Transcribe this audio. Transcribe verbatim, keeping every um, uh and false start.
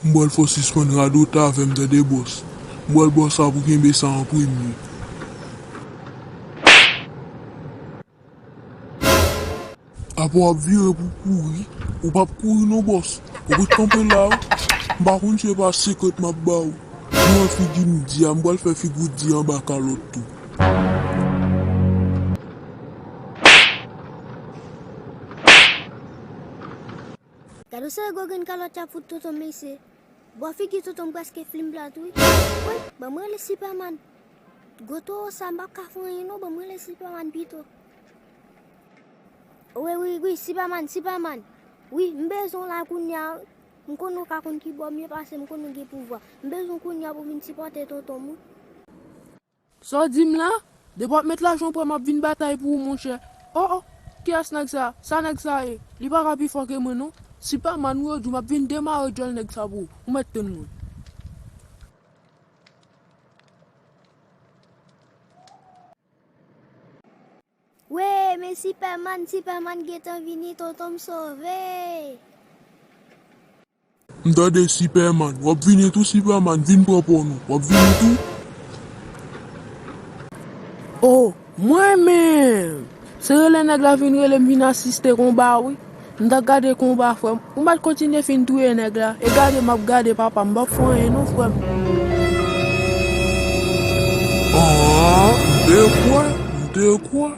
M pral fè w sispann radote avè m, tande, bòs. M pral ba w sa pou kenbe sa an premye. Apre w ap vire pou kouri, ou p ap kouri non, bòs. Ou ret kanpe la wi. M pa konn si se pa sekrè m ap ba w. Ou wè figi m di a, m pral fè figi w di anba kalòt tou. Gade w sere gwo grenn kalòt y ap fout tonton m, mesye. Bò figi tonton m prèske flim plat wi. Woy, ban m rele Sipèman. Gwo towo sa m p ap ka fè anyen non, ban m rele Sipèman pito. Wi, wi, wi, Sipèman, Sipèman. Wi, m bezwen w la kounye a. M konnen w ka konn ki bò m ye pase m, konnen w gen pouvwa. M bezwen w kounye a pou w vin sipòte tonton m wi. Sa w di m la? Depi w ap met lajan w prè m ap vin batay pou ou, monchè. O, o, kiyès nèg sa? Sa nèg sa ye? Li pa ka pi fò ke mwen non. Sipèman wi, yo di w m ap vin demare djòl nèg sa pou ou. Ou mèt tann mwen. Wee, men Sipèman, Sipèman gentan vini, tonton m sove. M tande Sipèman. W ap vini tou, Sipèman? Vin pran pò nou. W ap vini tou? O, mwen menm! Se rele nèg la vin rele m vin asiste konba wi. M t ap gade konba, frè m. Ou mèt kontinye fin touye nèg la. E gade m ap gade, papa, m p ap fè anyen non, frè m. An, m te kwè, m te kwè.